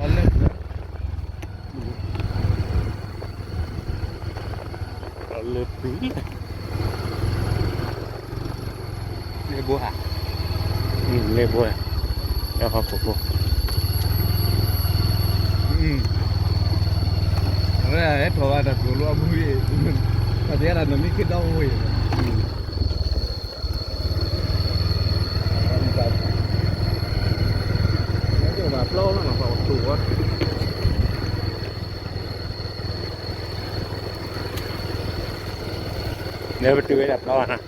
လၢ လၢပူၤ လၢဘိဧါ, လၢဘိဧါ, ဟီၣ်ခိၣ်ဖိ, အဝဲဟဲထီၣ်ဘၣ်တၢ်ကျိၤလီၤအပူၤ, တၢ်တဲဒၣ်နီၢ်မံခ့ဒီဝ့ၢ် လၢပတုၤဝဲဒၣ်ပျီဘၣ်နၤ,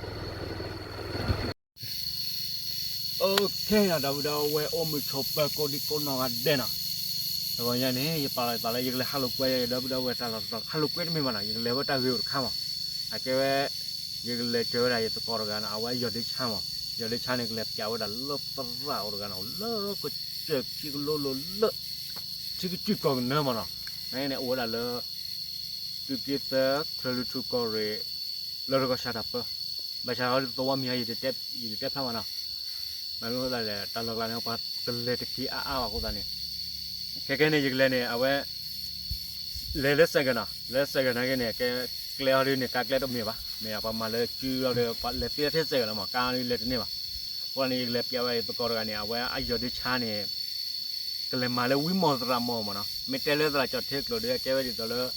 OK နီၤ, ဒီပုၢ်ဒီဝဲၢ်အိၣ်မုာ်ဆိးပၢၤကိးဒံကိးနီၢ်ဂၤဒဲးနီၤ, တဂီၤညါန့ၣ် ယပာ်လီၤယသးလၢယကလဲၤဟးလိာ်ကွဲ ယဒီပုၢ်ဒီဝဲၢ်တၢ်လီၢ်တတီၤ ဟးလိာ်ကွဲတမ့ၢ်ဘၣ်နီၤ, ယကလဲၤဝဲတၢ်ဂ့ၢ်အိၣ်တခါမး, အကဲဝဲ ယကလဲၤစၢၤဝဲဒၣ်ယသကိးတဂၤနီၤ, အဝဲယီၢ်ဒ့ဆါမး, ယီၢ်ဒ့ဆါန့ၣ် ကလဲၤပျးဝဲဒၣ်လၢသရၣ်အိၣ်တဂၤနီၤ, လၢကစၢၢ်ခံကလိလိၤလၢ ထံကစၢၢ်ကီၢ်ကနၢမးနီၤ, နန့ၣ်အိၣ်ဝဲဒၣ်လၢ သုးက့သၢ ချၢၣ်လွံၢ်ထူၣ်ကီၢ်ရ့ၣ် လၢတကီၢ်ဆၣ်တၢ်ပၢ, ဘၣ်ဆၣ်သဝီမံၤဟါ ယတတဲဖျါဘၣ်နီၤ, မ့ၢ်အဃိသတးလဲၣ် တၢ်လီၢ်ကျါန့ၣ် ပှၤကလဲၤတက့ၤအါအါဘၣ်အဃိသတးန့ၣ်, ခဲကဲန့ၣ် ယကလဲၤန့ၣ် အဝဲ လဲၤလၢစဲးကၢးနီၤ, လၢစဲးကၢးနာ်က့န့ၣ် ကဲ ကျဲအီၤဒ်န့ၣ် ကါကျဲတမ့ၢ်ဘၣ်, မ့ၢ်ပှၤမၤလၢကုဒီး ပှၤလဲၤသ့ထဲစဲးကၢးလီၤမး, ကါအီၤဒ်လဲၤတန့ၢ်ဘၣ်, အဃိန့ၣ် ယကလဲၤပျးဝဲယသကိးတဂၤန့ၣ် အဝဲအယီၢ်ဒ့ဆါန့ၣ် ကလဲၤမၤလၢဝံမီၢ်သရၣ်မီၢ်မးနီၤ, မ့ၢ်တဲလၢသရၣ်ကၠီၣ်ထ့ကျိာ်ဒီး ကဲဝဲဒ်သိးလၢ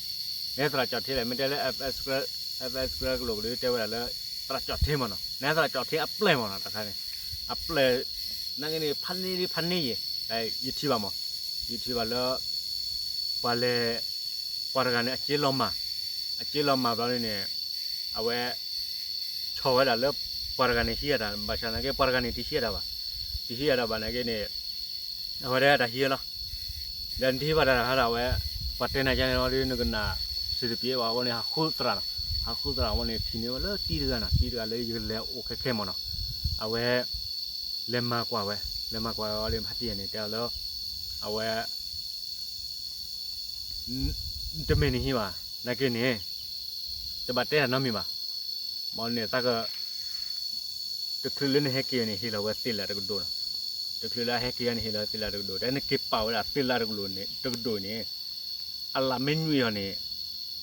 ဟဲသရၣ်ကၠီၣ်ထ့လဲၣ်, မ့ၢ်တဲလၢ FS ကရၢ FS ကရၢကျိာ်ဒီး တဲဝဲဒၣ်လၢ သရၣ်ကၠီၣ်ထ့မးနီၤ, နသရၣ်ကၠီၣ်ထ့အပျဲၢ်မးနီၤ, တခါန့ၣ် အပျဲၢ် နာ်က့န့ၣ် ဖးန့ၢ်ဒ်ဖးန့ၢ်ယဲၢ်, ယထံၣ်ဘၣ်မး, ယထံၣ်ဘၣ်လၢ ပှၤလဲၤ ပှၤတဂၤန့ၣ် အစ့လီၤမၢ်, အစ့လီၤမၢ်ဘျီန့ၣ် အဝဲ ဆီၣ်ဝဲဒၣ်လၢ ပှၤတဂၤန့ၣ်ဟံးအတၢ်, ဘၣ်ဆၣ်နာ်က့ ပှၤတဂၤန့ၣ် တဟံးအတၢ်ဘၣ်, တဟံးအတၢ်ဘၣ်နာ်က့န့ၣ် အဝဲဒၣ်တၢ်ဟံးလီၤ, ဒီးနတဟံးဘၣ်တၢ်ဟးဒီးအဝဲ ပှၤတဲနၤကန့ၣ်လီၤဒီး နကနၣ်စံးတပျ့ဘၣ်အဃိန့ၣ် ဟးဃုသရၣ်နီၤ, ဟးဃုသရၣ်အဃိန့ၣ် ထံၣ်န့ၢ်ဝဲလၢတံၤတဂၤနီၤ, တံၤတဂၤလၢယကလဲၤအိၣ်ခဲခဲမးနီၤ, အဝဲ လဲၤမၤကွၢ်ဝဲ, လဲၤမၤကွၢ်ဝဲလၢဖါတံၢ်န့ၣ် တဲအီၤလၢ အဝဲ တမ့ၢ်နဟံးဘၣ်, နာ်က့န့ၣ် တဘၣ်တဲတၢ်နီတမံၤဘၣ်, မ်န့ၣ်သးက တချုးလၢနဟဲက့ၤန့ၣ် ဟ့ၣ်လီၤဝဲသ့ၣ်လၢတကဒိၣ်နီၤ, တချုးလၢအဟဲက့ၤန့ၣ် ဟ့ၣ်လီၤဝဲသ့ၣ်လၢတကဒိၣ်, တၢ်နက့ၤပာ်ဝဲဒၣ်သ့ၣ်လၢတကဒိၣ်န့ၣ်, တကဒိၣ်န့ၣ် အလၢ်မ့ၢ်နွံအီၤန့ၣ်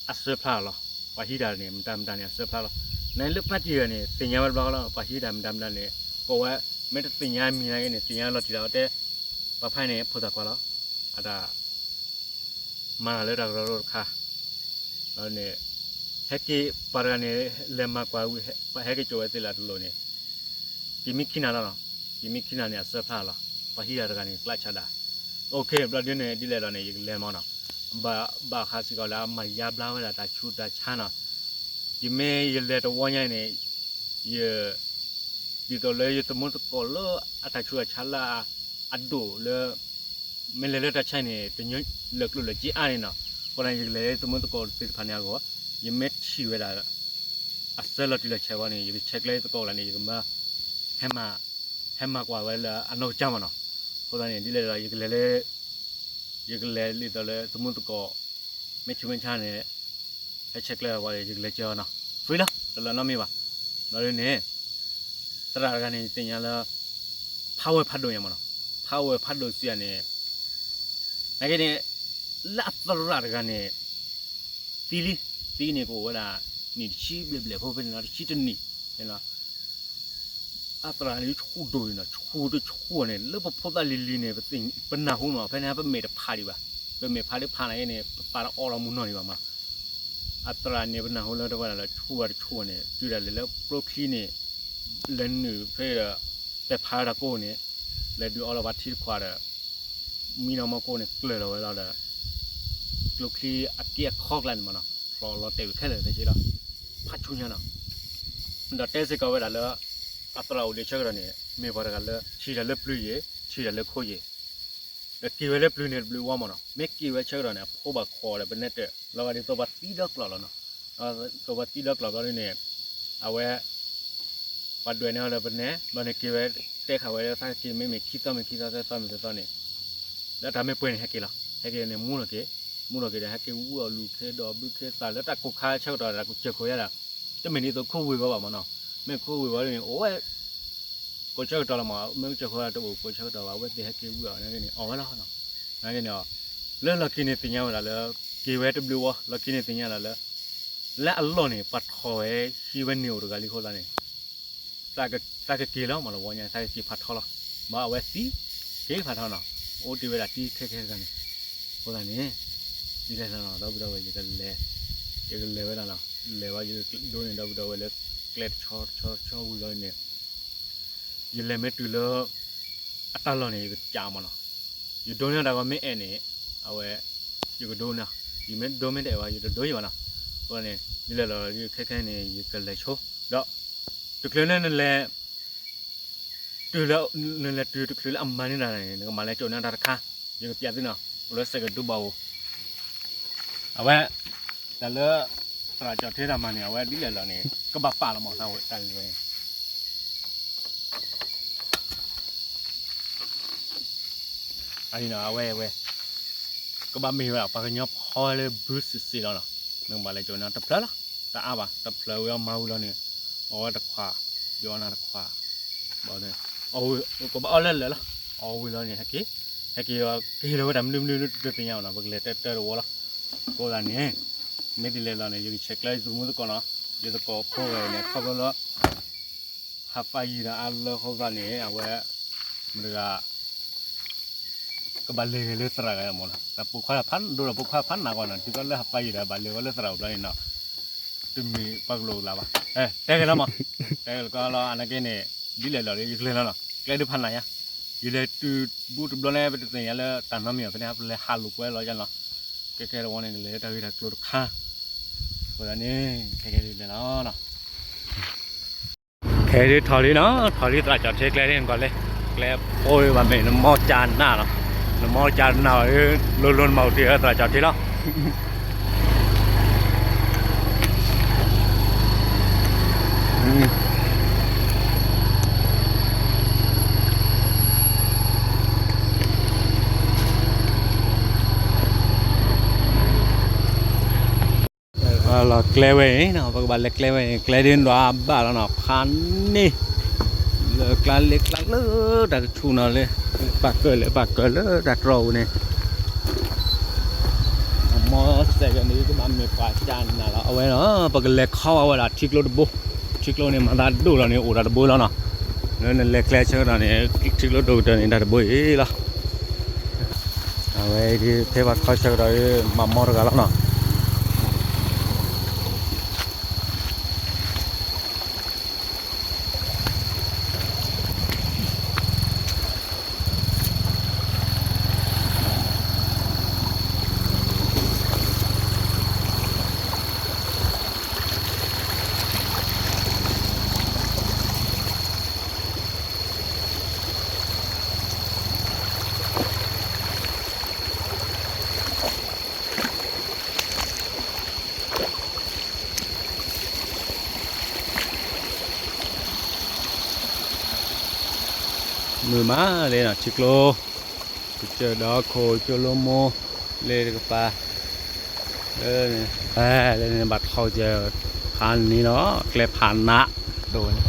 အစၢဖျါလီၤ, ပှၤဟံးတၢ်န့ၣ် မတၤမတၤန့ၣ် အစၢဖျါလီၤ, နလၢဖါတံၢ်ဂၤန့ၣ် သ့ၣ်ညါဝဲတဘျီလီၤ, ပှၤဟံးတၢ်မတၤမတၤန့ၣ် ကိးဝဲ, မ့ၢ်တသ့ၣ်ညါမံၤနာ်က့န့ၣ် သ့ၣ်ညါလီၤတံၢ်လီၤတဲ, ပှၤဖဲန့ၣ် ဖိသၣ်ခွါလီၤ, အတၢ် မၤတၢ်လၢတၢ်ကရၢကရိတခါ, န့ၣ် ဟဲက့ၤပှၤတဂၤန့ၣ် လဲၤမၤကွၢ်ဝံၤ ဟဲက့ၤကၠိဝဲသ့ၣ်လၢတလိၣ်န့ၣ်, က့ၤမံခံနၤလီၤနီၤ, က့ၤမံခံနၤန့ၣ် အစၢဖျါလီၤ, ပှၤဟံးတၢ်တဂၤန့ၣ် ကျးဆးဒၣ်, OK ဘျီဒ်န့ၣ် ဒ်လဲၣ်ဒီးန့ၣ် ယကလဲၤမးနီၤ, ဘၣ်ဘၣ်ဃးစ့ၢ်ကီးလၢအမၤယါဘျါဝဲဒၣ်တၢ်ဆူးတၢ်ဆါနီၤ, ယမ့ၢ်ယလဲၤတဝီညါန့ၣ် ယ ဒ်သိးလၢယသမူသကိးလၢအတၢ်ဆူးတၢ်ဆါလၢအဒိၣ်လၢ မ့ၢ်လဲၤလၢတၢ်ဆါန့ၣ် တညီလၢာ်ကျိၣ်လၢာ်စ့အါန့ၣ်နီၤ, အဃိန့ၣ် ယကလဲၤလၢယသမူသကိးသ့ၣ်တဖၣ်န့ၣ်အဂီၢ်, ယမ့ၢ်ထံၣ်ဝဲဒၣ် အစၢလီၤတံၢ်လီၤဆဲးဝဲန့ၣ် ယကဆဲးကျဲယသကိးလၢန့ၣ် ယကမၢ ဟဲမၤ ဟဲမၤကွၢ်ဝဲလၢအနီၢ်ကစၢ်မးနီၤ, အဃိသတးန့ၣ် ဒ်လဲၣ်ဒီး ယကလဲၤလၢ ယကလဲၤဒ်သိးလၢသမူသကိး မ့ၢ်ဆူးမ့ၢ်ဆါန့ၣ် ဟဲဆဲးကျဲဝဲ ယကလဲၤကၢနီၤ free လီၤ တလၢနီတမံၤဘၣ်. ဘျီဒ်န့ၣ် သရၣ်တဂၤန့ၣ် ယသ့ၣ်ညါလၢ power ဖးဒိၣ်ညါမးနီၤ, power ဖးဒိၣ်စံးယၤန့ၣ် နာ်က့န့ၣ် လၢအသရၣ်တဂၤန့ၣ် သံလံ, သံန့ၣ် ကအိၣ်ဝဲဒၣ် နံၣ်တဆံဘျဲၣ်ဘျဲၣ်ဖိဖဲန့ၣ်လီၤ, တဆံတနံၣ်န့ၣ်လီၤ. အသရၣ်န့ၣ် ဆူၣ်ဒိၣ်န့ၣ်နီၤ, ဆူၣ်တဆူၣ်န့ၣ် လၢပဖိသၣ်လံၤလံၤန့ၣ် ပနၢ်ဟူမး, ဖဲန့ၣ် ပမဲာ်တဖးဒံးဘၣ်, ပမဲာ်ဖးဒံးဖးန့ၣ်န့ၣ် ပသးတအီၣ်လီၤမုၢ်နီၢ်ဒံးဘၣ်မး. အသရၣ်န့ၣ် ပနၢ်ဟူလၢတဝဲဒၣ်လၢ ဆူၣ်ဝဲတဆူၣ်န့ၣ် တုၤဒၣ်လဲာ်လၢကျိချံန့ၣ် လဲၤနုာ်ဖဲဒီး ပဲာ်ဖးဝဲဒၣ်ကိၣ်န့ၣ် လဲၤဒုးအီလီၤဘၣ်ထံတခွးဒီး မံနီၢ်မီၢ်ကိၣ်န့ၣ် ကျၢၤလီၤဝဲလီၤဒီး ကျိချံအက့အခီကျါန့ၣ်မးနီၤ ဖျိးလီၤတဲာ်ဝဲခဲလၢာ်သ့က့လီၤ. ဖးဆူညါနီၤ. ဒီးတဲစ့ၢ်ကီးဝဲဒၣ်လၢ အသရၣ်အိၣ်ဒံးဆၢကတီၢ်န့ၣ် မ့ၢ်ပှၤတဂၤလၢ ထံၣ်တၢ်လၢပျုၤယံၤ ထံၣ်တၢ်လၢခိယံၤ ဒီးက့ၤဝဲလၢပျုၤန့ၣ် တဘျုးဝီမးနီၤ. မ့ၢ်က့ၤဝဲဆၢကတီၢ်န့ၣ် အဖိဘၣ်ခိးဒီးပနဲတၢၢ် လီၤဂာ်ဒ်သိးပှၤသံဒီကျိာ်လီၤနီၤ. သိးပှၤသံဒီကျိာ်ဘျီဒ်န့ၣ် အဝဲ ပှၤဒွဲၣ်န့ၢ်အီၤဒီးပနဲ ဘျီန့ၣ်က့ၤဝဲတဲဃာ်ဝဲလၢသးက့ၤမ့မ့ၢ်ခံသီမ့ၢ်ခံသီသၢသီမ့ၢ်သၢသီန့ၣ် လၢတၢ်မ့ၢ်ပှဲၤန့ၣ် ဟဲက့ၤလီၤ. ဟဲက့ၤန့ၣ် မူလီၤက့ၤ မူလီၤက့ၤဒီး ဟဲက့ၤဝံအီၣ်လူၤခ့ဒီးဘုခ့သး လၢတၢ်ကိၢ်ခါဆၢကတီၢ်တၢ်ကိးစၢၢ်ခိၣ်ယါဒၣ် တမ့ၢ်ဒ်သိးခိဝ့ၤဝဲဘၣ်မးနီၤ. မ့ၢ်ခိဝ့ၤဝဲဒ်န့ၣ် အိၣ်ဝဲ ကိးဆၢကတီၢ်လီၤမး, မ့ၢ်ကိးဆၢကတီၢ်တအိၣ်ကိးဆၢကတီၢ်ဘၣ်, အဝဲသ့ၣ်ဟဲက့ၤဝံအီၣ်နာ်က့န့ၣ် အီၣ်ဝဲလီၤ. နာ်က့န့ၣ် လၢလီၢ်ခံန့ၣ်သ့ၣ်ညါဝဲဒၣ်လၢ က့ၤဝဲတဘျုးဝီ လီၢ်ခံန့ၣ်သ့ၣ်ညါဒၣ်လၢ လၢအလီၢ်န့ၣ် ပှၤထီၣ်ဝဲဟံးဝဲန့ၣ်အိၣ်တဂၤလံအဃိသတးန့ၣ် သးကက့ၤလီၤမးလၢဝီညါ သးကက့ၤဖးထီလီၤ. ဘၣ်အဝဲသံ က့ၤဖးထီနီၤ အိၣ်တ့ၢ်ဝဲဒၣ်တံခဲခဲတဂၤန့ၣ် အဃိသတးန့ၣ် ဒ်လဲၣ်လီၤနီၤ ဒီပုၢ်ဒီဝဲၢ် ယကလဲၤ ယကလဲၤဝဲဒၣ်နီၤ လဲၤဝဲယကဒိန့ၣ် ဒီပုၢ်ဒီဝဲၢ်လၢ ကျဲတဆီတဆီတဆီဝံၤလီၤန့ၣ် ယလဲၤမ့ၢ်တုၤလၢ အတၢ်လီၢ်န့ၣ် ယကစးမးနီၤ ယဒိန့ၢ်တၢ်ဂီၤမ့ၢ်အဲၣ်န့ၣ် အဝဲ ယကဒိန့ၢ် ယမ့ၢ်ဒိမ့ၢ်တအဲၣ်ဘၣ် ယတဒိယံၤဘၣ်နီၤ အဃိန့ၣ် ဒ်လဲၣ်လီၤ ခဲခဲန့ၣ် ယကလဲၤဆိ ဒီး တချုးလၢနလဲၤ တုၤလၢ နလဲၤတုၤတချုးလၢအမၤန့ၢ်တၢ်န့ၣ် နကမၤလဲၤကၠိာ်န့ၢ်တၢ်တခါ ယကပျးသုနီၤ အိၣ်လၢစဲးကဒုဘၣ်အိၣ် အဝဲ တၢ်လၢ သရၣ်ကၠီၣ်ထ့တၢ်မၤန့ၣ် အဝဲဒ်လဲၣ်လီၤန့ၣ် ကဘၣ်ပာ်လီၤမး တၢ်ဂ့ၢ်ဝဲန့ၣ် အဝဲ အဝဲ ကဘၣ်မ့ၢ်ဝဲဒၣ် ပှၤကညီဖီဝဲလၢဘုစံးစ့လီၤနီၤ နကဘၣ်လဲၤကၠိာ်န့ၢ်တဖျၢၣ်လီၤ တအါဘၣ် တဖျၢၣ်ဝံၤအီၤမၤဝံၤလီၤန့ၣ် အီၣ်ဝဲတခွး ယအီၣ်နၤတခွး ဘၣ်န့ၣ် အီၣ်ဝံၤ ကဘၣ်အီၣ်လၢလၢာ်လီၤ အီၣ်ဝံၤလီၤန့ၣ် ဟဲက့ၤ ဟဲက့ၤအီၤ ကဟ့ၣ်လီၤဝဲတၢ်မနုၤမနုၤလၢတသ့ၣ်ညါဘၣ်နီၤ ပကလဲၤတၢတၢတဝီလီၤ အဃိသတးန့ၣ် မ့ၢ်ဒ်လဲၣ်လီၤန့ၣ် ယကဆဲးကျၢယသုးမုၢ်သကိးနီၤ ယသကိးဖိဝဲန့ၣ် ခီဖျိလၢ ဟးပာ်ယံၤဒီးအါလၢအဃိသတးန့ၣ် အဝဲ မတၤတဂၤ ကဘၣ်လဲၤဂဲၤလၢသရၣ်ဂၤမးနီၤ တၢ်ပိာ်ခွါဖးဒိၣ်ဒီးပိာ်ခွါဖးနးဂီၢ်နီၤ တုၤကီၢ်လၢဟးပာ်ယံၤဒီးဘၣ်လဲၤဝဲလၢသရၣ်အိၣ်ဘျီန့ၣ်နီၤ တမ့ၢ်ပှၤကလိာ်လၢၤဘၣ် တဲဂ့ၤလီၤမး တဲဂ့ၤလီၤကီလီၤ အနာ်က့န့ၣ် ဒ်လဲၣ်လီၤ ယကျဲၤလီၤနီၤ ကျဲဒုးဖးနးညါ ယလဲၤတုၤဘူတဘျီန့ၣ် ပတသ့ၣ်ညါလၢတၢ်နီတမံၤအီၤဖဲန့ၣ် ပလဲၤဟးလိာ်ကွဲလီၤယါနီၤ ကဲကဲတဝီန့ၣ် ကလဲၤတၢ်ဂ့ၢ်တၢ်ကျိၤတခါ အဃိသတးန့ၣ် ခဲကဲဒ်လဲၣ်လီၤနီၤ ခဲဒ်ထီၣ်လံနီၤ ထီၣ်လံသရၣ်ကၠီၣ်ထ့ကျဲန့ၣ်ကီးလံ ကျဲဖိဘၣ်မ့ၢ်နမီၢ်ကၠးနးနီၤ နမီၢ်ကၠးနး လိၤလိၤနမၤအိၣ်တ့ၢ်သရၣ်ကၠီၣ်ထ့လီၤ လီၤကျဲဝဲအံၤ ပကဘၣ်လဲၤကျဲဝဲအံၤ ကျဲဒ်နဒွးဘၣ်လီၤနီၤ ဖးန့ၢ် လၢကျါလ့ကျါလၢတၢ်ကဆူၣ်နီၤလၢ ပာ်ကၢၢ်လၢပာ်ကၢၢ်လၢတၢ်တြီၢ်ပူၤန့ၣ် မီၢ်စဲးကန့ၣ် ကဘၣ်မ့ၢ်ပှၤကၠးနးလီၤ အဝဲနီၤ ပကလဲၤခီဝဲဒၣ်ထံကျိတဘိ ထံကျိန့ၣ် မၤသးဒိၣ်လီၤန့ၣ် အိၣ်တၢ်တဘိလီၤနီၤ လၢနလဲၤကျဲဆၢကတီၢ်န့ၣ် ထံကျိဒိၣ်ကတၢၢ်န့ၣ် တၢ်တဘိအံၤလီၤ အဝဲဒ်ဖဲပှၤခီဆၢကတီၢ် မၤမီတဂၤလီၤနီၤ မုာ်မးလံနီၤ ထံကျိ ကစၢၢ်ဒီခိၣ် ကၠိလိမိၢ် လ့တကပၤ လၢန့ၣ် လၢန့ၣ်ဘၣ်ထီၣ်ကၢၤ ဖးန့ၢ်လီၤ ကျဲဖးနး ဒိၣ်ဝဲ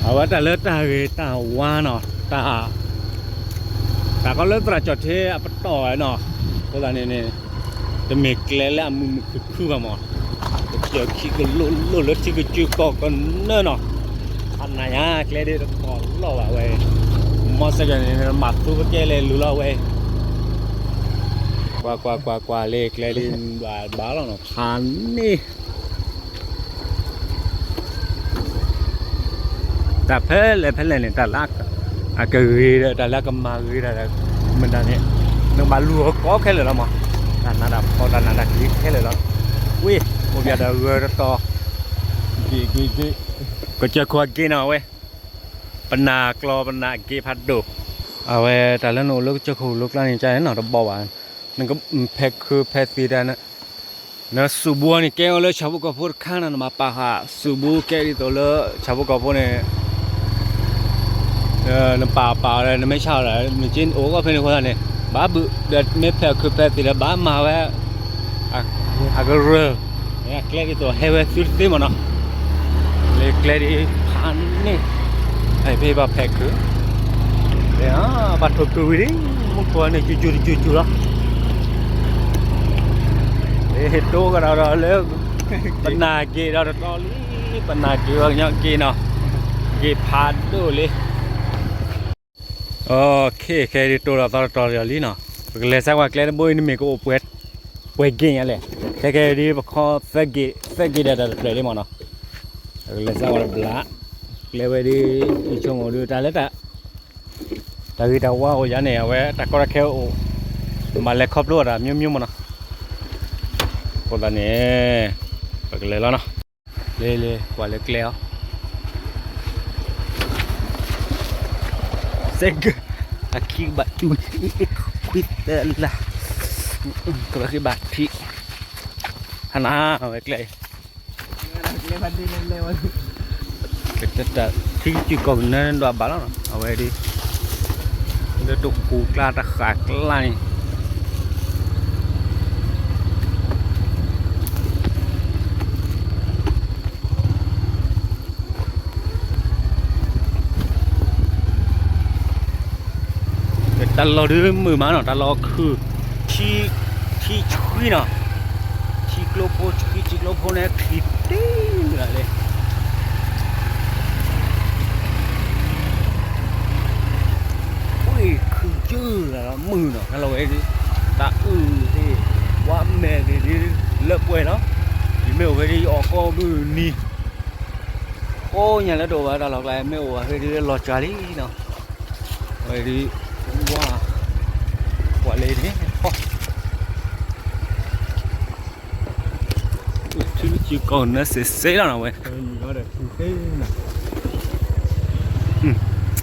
အဝဲတၢ်လၢတၢ်ဂ့ၤတၢ်ဝါနီၤ တၢ် တၢ်ကီလၢသရၣ်ကၠီၣ်ထ့အပတီၢ်ဝဲနီၤ အဃိသတးန့ၣ်န့ၣ် တမ့ၢ်ကျဲလၢအမုာ်မုာ်ခုၣ်ခုၣ်ဘၣ်မး ကစၢၢ်ခံကလိလိၣ်လၢထံကစၢၢ်ကီၢ်ကနၢနီၤ ဖးနးညါ ကျဲဒ်တတီၢ်လီၢ်ဘၣ်ဝဲ မီၢ်စဲးကန့ၣ် မၤသူကကဲလဲၤလူၤလီၤဝဲ ကွၢ်ကွၢ်ကွၢ်ကွၢ်လၢကျဲဒ်ဘၣ်ဘၣ်လီၤနီၤ ဖးန့ၢ် တၢ်ဖဲလဲၣ်ဖဲလဲၣ်န့ၣ် တၢ်လၢအကဂ့ၤဒီး တၢ်လၢအကမၤဂ့ၤတၢ်ဒီး မတၤန့ၣ် နကဘၣ်လူၤအီၤကိးခဲလၢာ်လီၤမး တၢ်နးတၢ်ဖှီၣ်တၢ်နးတၢ်ကလံၤခဲလၢာ်လီၤ ဝံၤ အိၣ်ပၠးဒီးဂၢၤတတီၤ ကစၢၢ်ခိၣ်အက့နီၤဝဲ ပနၢ်ကျီပနၢ်က့ဖးဒိၣ် အဝဲတၢ်လၢနအိၣ်လၢကစၢၢ်ခိၣ်လိၤကျါန့ၣ် ကန့ၣ်နီၤတဘီဘၣ် နကဖဲးခုးဖဲးသံးတၢ် နစူးဘူန့ၣ် ကဲအီၤလၢဆၣ်ဖိကီၢ်ဖိတခါနီၤ နမၤပာ်ဃာ်စူးဘူကဲဒ်သိးလၢဆၣ်ဖိကီၢ်ဖိန့ၣ် နပာ်ပာ်အီၤဒီး နမ့ၢ်ဆါအီၤဒီး နက့အိၣ်ဂီၢ်ဖဲန့ၣ်အဃိသတးန့ၣ် ဘၣ်ဘုးဒီးမ့ၢ်ဖဲးခုးဖဲးသံးဒီး ဘၣ်မၤဝဲ အကရၢၢ် ကျဲဒ်သိးဟဲဝဲသုတသ့မးနီၤ လၢကျဲဒ်ဖးန့ၢ် ဖဲဘၣ်ဖဲးခုး ပှၤထိၣ်ခုးဝံၤလံ မူခိၣ်န့ၣ် ကၠူကၠူကၠူကၠူလီၤ ဟ့ၣ်တိကဒီးဒီးလၢ ပနၢ်က့ၤဒီးတတီၤလံ, ပနၢ်က့ၤဝဲကညီက့ၤနီၤ, က့ၤဖးဒိၣ်လံ. အိၣ်ခ့ ခဲအံၤဒ်တိၢ်ဒီးသီတတီၤလံနီၤ, ပကလဲၤစၢ်ကွၢ်ကျဲတဘိအံၤ နမ့ၢ်ကအိၣ်ပှဲၤ, ပှဲၤဂ့ၢ်ညါလဲၣ်, ခဲခဲအံၤဒ်ပခီသၢဂ့ၢ်, သၢဂ့ၢ်ဒီးတၢ်တဖျၢၣ်လံမ့ၢ်နီၤ, ပကလဲၤစၢ်ကွၢ်တဘျီ, ကျဲဝဲဒ် ယဆိကမိၣ်ဒ်တၢ်လၢတၢ် တၢ်ဂ့ၤတၢ်ဝါအိၣ်ယါန့ၣ် အဝဲတၢ်ကီတၢ်ခဲအိၣ်, မၤလဲၤခီဖျိအတၢ်မျိုးမျိုးမ့ၢ်နီၤ, အဃိသတးန့ၣ် ပကလဲၤလီၤနီၤ, လဲၤလဲၤကွၢ်လၢကျဲအီၤ, စဲက, အခံကဘၣ်တူၢ်, ခွံသၢလါ, ကဘၣ်ဃ့ဘၣ်ထံး, ဟနၤဝဲကျဲအံၤ ကတၢၢ်ထံကစုၢ်ကီၢ်ကနၢဒွးဘၣ်လီၤနီၤ, အဝဲဒ် လၢတကူၣ်ကျါတဃာ်ကျါန့ၣ် တၢ်လီၢ်ဒုးမုာ်မးနီၤ, တၢ်လီၢ်ခုၣ်, ထံ, ထံဆှံနီၤ, ထံကျိဖိဆှံ, ထံကျိဖိန့ၣ်ချံတ့ၢ်လၢလၢ ဝ့ၢ်ခုၣ်ယုၢ်လၢမုာ်နီၤ, တၢ်လီၢ်ဝဲဒ် တၢ်အုၣ်သ့ၣ်, ဝါမဲာ်သ့ၣ်ဒ် လၢပှဲၤနီၤ, ယမ့ၢ်အိၣ်ဖဲဒ်ယအီၣ်ကီၢ်မုၢ်နံၤ ကိးညါလၢတအိၣ်ဘၣ်တၢ်လီၢ်ကျါ, မ့ၢ်အိၣ်ဘၣ်ဖဲဒ်လီၤစှၤလံနီၤ, ဝဲဒ် ဝါ, ကွၢ်လၢန့ၣ်, ထံကစုၢ်ကီၢ်ကနၢစ့ၢ်စ့ၢ်လီၤနီၤဝဲ,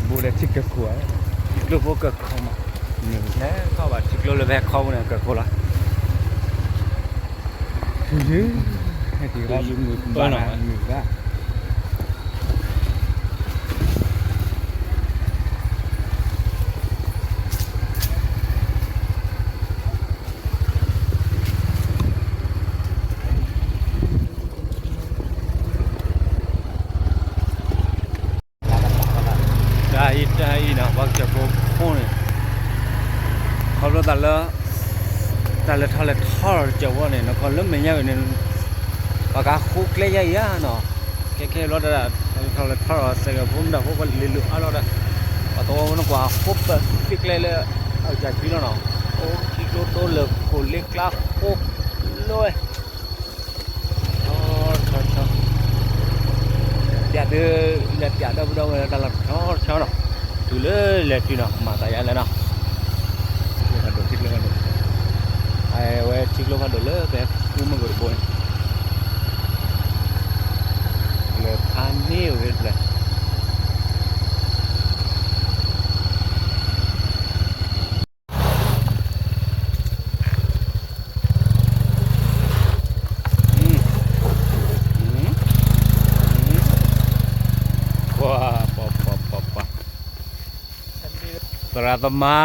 ဘိလၢထံကခိၣ်, ထံကျိဖိကခိၣ်မး, လဲၤထီၣ်ဘၣ်ထံကျိလၢဖဲခီပူၤန့ၣ်ကခိၣ်လီၤ. တၢ်အံၤတၢ်အံၤနီၤ ပှၤကစၢၢ်ဖိဖိန့ၣ်, ခီဖျိသးလၢ တၢ်လဲၤထီၣ်လဲၤထီဒီးကစၢၢ်ဖိန့ၣ် နကီၢ်လၢမဲာ်ညါအံၤန့ၣ် ပှၤကဃိကျဲယါအံၤဧါနီၤ, ခဲခဲလီၤတၢ် တၢ်လဲၤထီၣ်လဲၤထီဒီး စဲးကဖိမ့ၢ်တၢ်ဖိကလံၤလူၤအါလီၤဒီး ပှၤသဝီဖိန့ၣ်ကွၢ်ဃိပသံကျဲလၢ အကစၢ်ခံလီၤနီၤ, အိၣ်ထံကျိတိလၢာ်ခိၣ်လ့ကျါဃိလီၤဝဲ ဆီဆီဆီ, ပျးသု, လဲၤပျးဒီပုၢ်ဒီဝဲၢ်လၢတၢ်လီၢ်တဆီဆီနီၤ, တုၤလၢလဲၤတုၤနီၤ မၤသးယါလဲၣ်နီၤ, ထံကျိဖးဒိၣ်, ထံကျိဖးဒိၣ်, အဝဲထံကျိဖးဒိၣ်လၢဖဲကူမ့ၢ်ကတဘိန့ၣ်, လဲၤဖးန့ၢ်ဝဲတဖျၢၣ် ပှၤ, ပှၤ, ပှၤ, ပှၤ, ပှၤ, သရၣ်သမါ,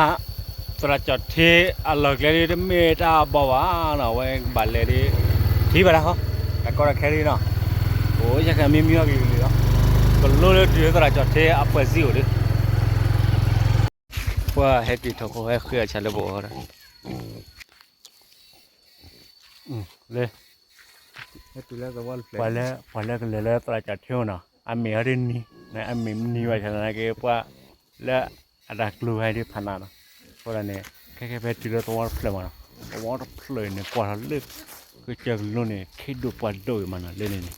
သရၣ်ကၠီၣ်ထ့ အလီၢ်ကျဲဒ်တမ့ၢ်တၢ်အဘီဘၣ်နီၤ, အဝဲကဘၣ်လဲၤဒ် ထံၣ်ဘၣ်တၢ်ဃီ, တၢ်ကီတၢ်ခဲဒ်နီၤ, အိၣ်ယဲၢ်ခဲမံမံအီၤကလံၤကလံၤလီၤ, ကလိလၢတုၤလၢသရၣ်ကၠီၣ်ထ့အပှဲၤစံအိၣ်ဒ် ပှၤဟဲက့ၤထီၣ်ဖိဟဲဃ့အဆၣ်လၢပအိၣ်ဒီး, လၢ, ပှၤလၢ, ပှၤလၢကလဲၤလၢသရၣ်ကၠီၣ်ထ့နီၤ အမ့ၢ်အီၤဒ်နံၤ, အမ့ၢ်နံၤဘၣ်ဆၣ်သနာ်က့ ပှၤလၢအတၢ်ကျိၤဟဲဒ်ဖးနးနီၤ, အဃိသတးန့ၣ် ခဲခဲဖဲတုၤလၢသဝီတဖျၢၣ်မးနီၤ, သဝီတဖျၢၣ်န့ၣ် ကွၢ်ထီၣ်လၢ ကစၢၢ်ကလိန့ၣ် ခ့ဒိၣ်ပှၢ်ဒိၣ်အံၤမးနီၤ, လၢန့ၣ်န့ၣ်,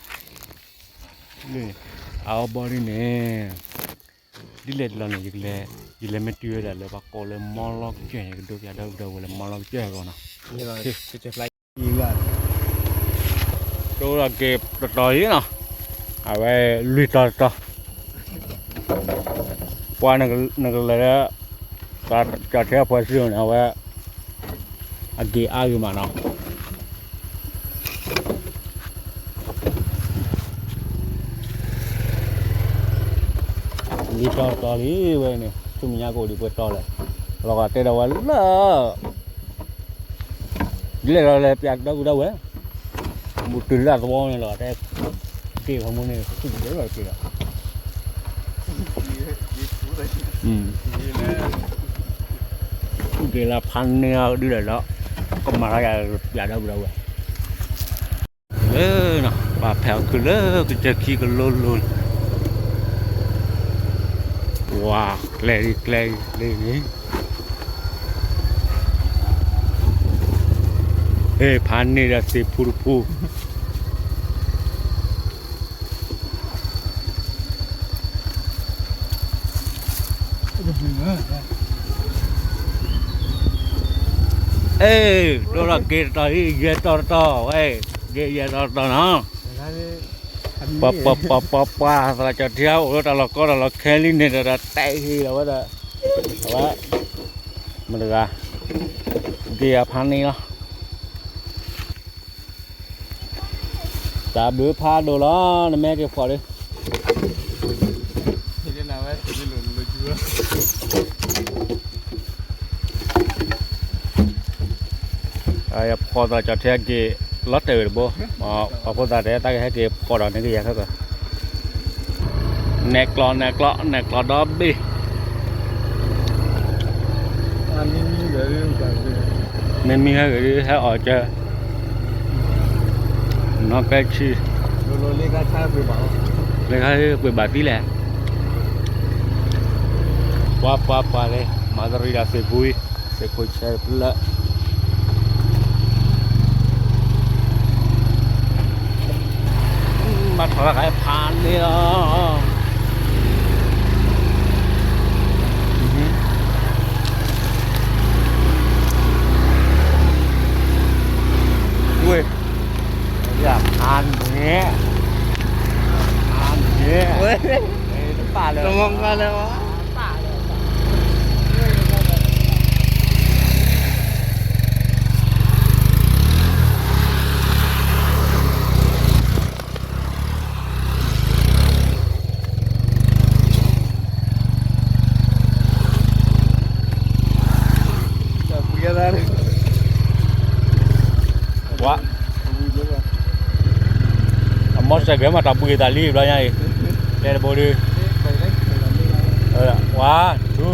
လၢန့ၣ်, အအီဘီဒ်န့ၣ် ဒ်လဲၣ်တလီၤန့ၣ် ယကလဲၤ, ယလဲၤမ့ၢ်တုၤဝဲဒၣ်လၢပှၤကိးလၢမီလီကစၢၢ်န့ၣ် ကဒိးပျးဒီပုၢ်ဒီဝဲၢ်လၢမီလီကစၢၢ်အဂီၢ်နီၤ, ကၠီလီၤက့ၤတတီၤအံၤနီၤ, အဝဲလွံၢ်တီၤတတီၤ, ပှၤနကလဲၤလၢ ကၠီၣ်ထ့အပှဲၤစံန့ၣ် အဝဲ အက့ၤအါဂ့ၤမးနီၤ ဝံၤတီတီလံဝဲန့ၣ် ဆူမဲာ်ညါကအိၣ်ဒံးပှဲၤတီလဲၣ်, လီၤဂာ်တဲဒီးဝဲလၢ ဒ်လဲၣ်ဒီးလဲၤပျးဒီပုၢ်ဒီဝဲၢ်, ဘူးတုၤလၢအသဝီန့ၣ်လီၤတဲ, က့ၤဂီၤမူန့ၣ် ဆူၣ်ဒဲးလီၤက့ၤဒီး ဆူၣ်က့ၤလၢဖးန့ၢ်အီၤဒ်လဲၣ်ဒီး ကမၤလီၤယၤပျးဒီပုၢ်ဒီဝဲၢ်, လၢနီၤ ပာ်ဖဲအီၤခုၣ်လၢကစၢၢ်ခံကလိလိၤန့ၣ်, ဝါ ကျဲဒ်ကျဲလံန့ၣ်, ဖးန့ၢ်ဒီးသ့ၣ်ဖူတဖူ အ့ ဒိၣ်ထီၣ်က့ၤတတီၤအံၤ ယဲၢ်တီၤတတီၤဝဲ, က့ၤယဲၢ်တီၤတတီၤနီၤ, ပှၤပှၤပှၤပှၤပှၤ သရၣ်ကၠီၣ်ထံ အိၣ်လၢတၢ်လီၢ်ကီတၢ်လီၢ်ခဲလံန့ၣ်ဒီး တဲဟ့ၣ်လီၤဝဲဒီး အဝဲ မတၤတဂၤ က့ၤအဖးန့ၢ်လီၤ တၢ်ဘျုးဖးဒိၣ်လီၤ နမ့ၢ်က့ၤဖီၣ်ဒီး ဖီၣ်သရၣ်ကၠီၣ်ထံက့ၤ လီၤတဲာ်ဝဲတဘိ, ပှၤဖိသၣ်တဲ တၢ်ကဟဲက့ၤဖီၣ်ဒီးန့ၣ်ကယၤခဲကီး, နဲၣ်ကျီ နဲၣ်ကျီ နဲၣ်ကျီဒီဘ့ၣ် မ့မ့ၢ်ဟဲဂ့ၤဒ်ဟဲအီၣ်ကၢ, နီၢ်ကဲဆံ, လၢခါပှ့ၤဘၣ်သံလဲၣ်, ပှၤပှၤပှၤလဲၣ် မၤသရံးဒၣ်သ့ၣ်ဖိအံၤ, သ့ၣ်ဖိဆဲးတဖျၢၣ် မၤထီၣ်လၢကဖးန့ၢ်လီၤ, ဝ့ၢ်, ဖးန့ၢ်, ဖးန့ၢ်, တပာ်လၢၤ, တမၤကွၢ်လၢၤဘၣ် ဝါ, အမီၢ်စဲးကဲမးတၢ်ဘှံးသးလံဘျီညါအံၤ, တဲတဘိဒုး, ဝါ, ထူ,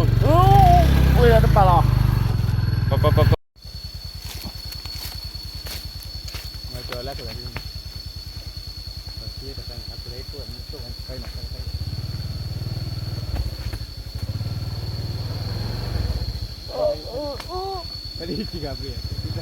ဝ့ၢ်လၢတပာ်လီၤ, ကကကက ယဒ်ဆါအံၤဒီး နီၢ်ပၠးသ့ၣ်အဃိဒီး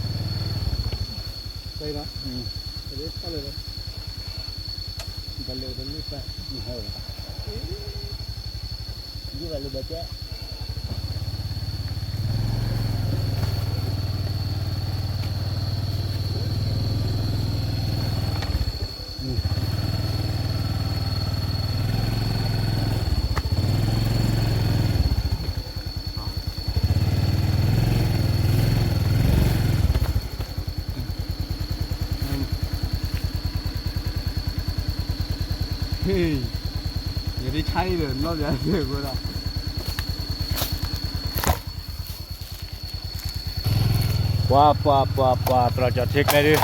ပှၤပှၤပှၤပှၤ သရၣ်ကၠီၣ်ထံကျဲဒုး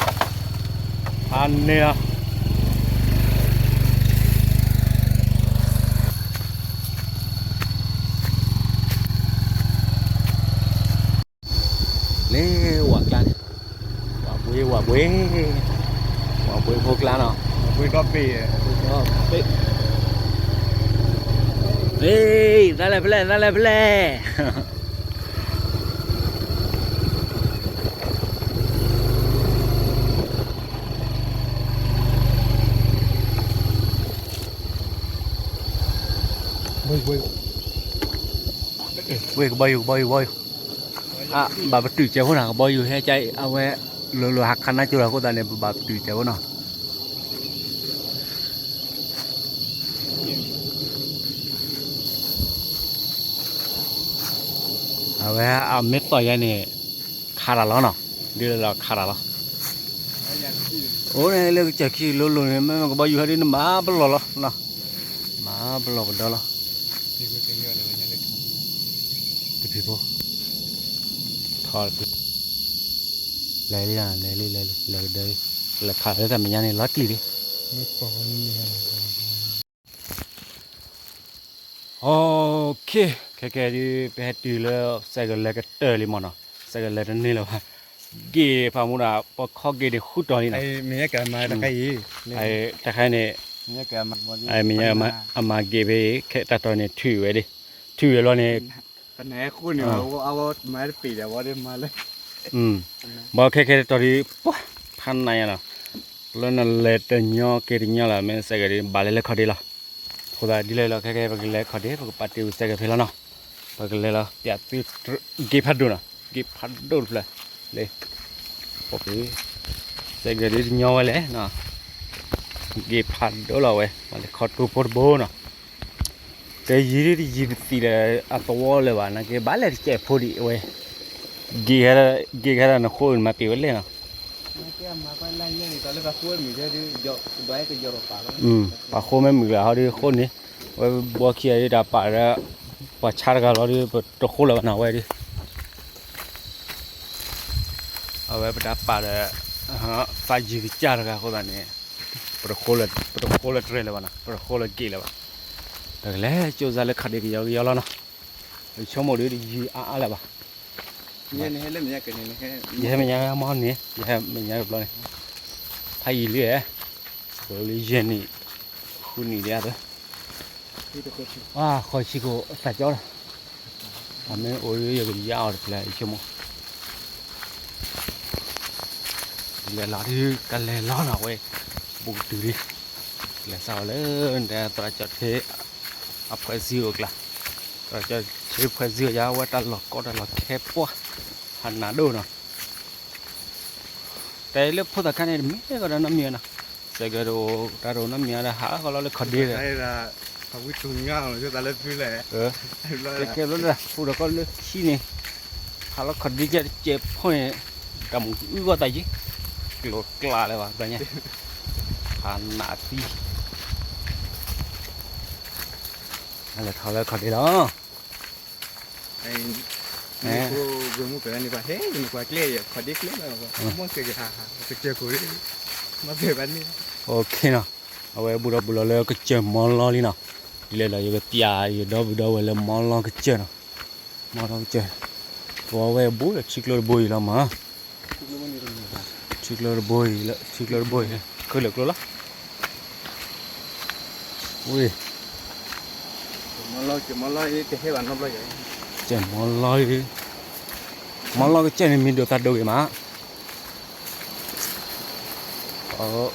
ဖးန့ၢ်လီၤ လၢဝၤကျါန့ၣ် ဝၤဘှ့ဝၤဘှ့ ဝၤဘှ့ဖိကျါနီၤ ဝၤဘှ့ဒီဘ့ၣ် တၢ်လဲၤဖဲလဲၣ် တၢ်လဲၤဖဲလဲၣ် ဝ့ၢ်ကဘီယူၤ ကဘီယူၤ ကဘီယူၤ အဘၣ်ပတုာ်စဲးဖိနီၤ ကဘီယူၤဟဲကၠါအံၤ အဝဲ လိၤလိၤဟးခးနါကၠိလီၤအဃိသတးန့ၣ် ပဘၣ်ပတုာ်စဲးဖိနီၤ အဝဲအမ့ၢ်သီၣ်ယါန့ၣ် ခးတၢ်လီၤနီၤ ဒ်လဲၣ်လီၤခးတၢ်လီၤ အိၣ်န့ၣ်လၢကစၢၢ်ခံလိၤလိၤန့ၣ် မ့ၢ်ကဘီယူၤဟဲဒ်န့ၣ် မၤပလီၢ်လီၤ မၤပလီၢ်ပဒီလီၤ တဖံးဖိ ထီၣ်တဖံး လဲၤလံ လဲၤလံ လဲၤလံ လဲၤကဒၢလံ လဲၤခးလၢတၢ်မဲာ်ညါန့ၣ် လီၤတံၢ်လံ OK ခဲကဲဒ် ပဟဲတုၤလၢ စဲးကလဲၤကတၢၢ်လံမ့ၢ်နီၤ စဲးကလဲၤတန့ၢ်လၢၤဘၣ် ဂ့ၢ်ဖးမူဒၣ် ပခီဂ့ၢ်န့ၣ်ဃုတီၤလံနီၤ, တခါန့ၣ် မ့ၢ်အမၤဂ့ၢ်ဖဲအံၤ ခဲတၢ်တီၤန့ၣ် ထုးဝဲဒၣ်, ထုးဝဲလီၤန့ၣ် ဘီခဲခဲတီၤဒ် ပှၤ ဖးနါယါနီၤ, လၢနလဲၤတညီက့ၤတညီလီၤ မ့ၢ်စဲးကဲးဒ် ဘၣ်လဲၤလၢခီၣ်ဒ့လီၤ, အဃိသတးဒ်လဲၣ်လီၤ ခဲခဲပကလဲၤခီၣ်ဒ့ ပကပာ်တ့ၢ်ဝံၤစဲးကဲးဖဲလီၤနီၤ, ပကလဲၤလီၤ ပၠးသု ဂ့ၢ်ဖးဒိၣ်နီၤ, ဂ့ၢ်ဖးဒိၣ်တဖျၢၣ် လၢ စဲးကဲးဒ်တညီဝဲလဲၣ်နီၤ, ဂ့ၢ်ဖးဒိၣ်လီၤဝဲ မၤလၢခီၣ်တိၢ်ဖိတဘိနီၤ, တယံၤဒ်တယံၤပသံးဒီး အသဝီလၢၤဘၣ် နာ်က့ဘၣ်လဲၤတစဲးဖိဒံးဝဲ, ဂ့ၢ်ခဲဒၣ်နဃိနမၤပ့ၤဝဲလဲၣ်နီၤ, ပှၤဃိမ့ၢ်မုာ်လၢဟီဒ်ဃိန့ၣ်, ဝဲဘီခံဂၤဒ်တၢ်ပာ်ဒီး ပှၤဆါတဂၤလီၤဒ် ပတဃိလၢၤဘၣ်နီၤဝဲဒ် အဝဲပတၢ်ပာ်ဒီး သးယံၤကစၢ်တဂၤအဃိသတးန့ၣ် ပတဃိလၢၤတြဲၤလၢၤဘၣ်နီၤ, ပတဃိလၢၤဂ့ၢ်လၢၤဘၣ်, ပကလဲၤကၠိစါလၢခီၣ်ဒ့ကယီကယီလီၤနီၤ, ယဆိကမိၣ်ဒ်တယံၤအါအါလၢၤဘၣ်, ယဟဲမဲာ်ညါမ့ၢ်န့ၣ်, ယဟဲမဲာ်ညါဘျီန့ၣ်, ဖးယံာ်လံ, လၢယဲၢ်နံၣ်, ဃုနံၣ်ဒ်အံၤ ဃီဆံခိၣ်သးကၠီလီၤ, အမ့ၢ်အိၣ်ယကယါအီၤတဖျၢၣ် ယဆိကမိၣ် လဲၤလီၤဒ်ကလဲၤလီၤနီၤဝဲ, ဘူးကတုၤလံ, လဲၤစးဝဲလၢ သရၣ်ကၠီၣ်ထ့ အဖှဲးစ့အိၣ်ကျါ, သရၣ်ကၠီၣ်ထ့ဖှဲးစ့အိၣ်ယါ အဝဲတၢ်လီၢ်ကီတၢ်လီၢ်ခဲပှၢ်, ဟးနးဒိၣ်နီၤ တဲလၢဖိသၣ်ခါန့ၣ် တမ့ၢ်ကဒီးနီတမံၤနီၤ, စဲးကဲးတအိၣ် တၢ်တအိၣ်နီတမံၤဒီး ဟးဃီလီၤလၢခီၣ်ဒ့ဒီး ကဲကဲဘျီဒၣ် ဖူဒီးကီၢ်လၢခံန့ၣ်, ဟးလီၤခီၣ်ဒ့ကဲတစဲးဖိန့ၣ်, တၢ်မူကအုၣ်ဂီၢ်သးယံၤ, ကျိၤကျါလၢၤဘၣ်ဘျီညါ, ဟးနးသံ, လဲၤထီၣ်လၢခီၣ်ဒ့လီၤ. နီၤ, အဝဲဘူးဒီးဘူးလီၤလၢကစၢၢ်မီလီလံနီၤ, ဒ်လဲၣ်လီၤ ယကပျးယဒီပုၢ်ဒီဝဲၢ်လၢမီလီကစၢၢ်နီၤ, မီလီကစၢၢ်, ပဝဲဘူးဒီးထံကျိတဘိအံၤလီၤမး, ထံကျိတဘိအံၤ ထံကျိတဘိအံၤ ခဲလၢာ်ကျိလီၤ, ဝ့ၢ် ကစၢၢ်မီလီ, မီလီကစၢၢ်န့ၣ် မံၤဒိၣ်သးဒိၣ်ဂ့ၤမး,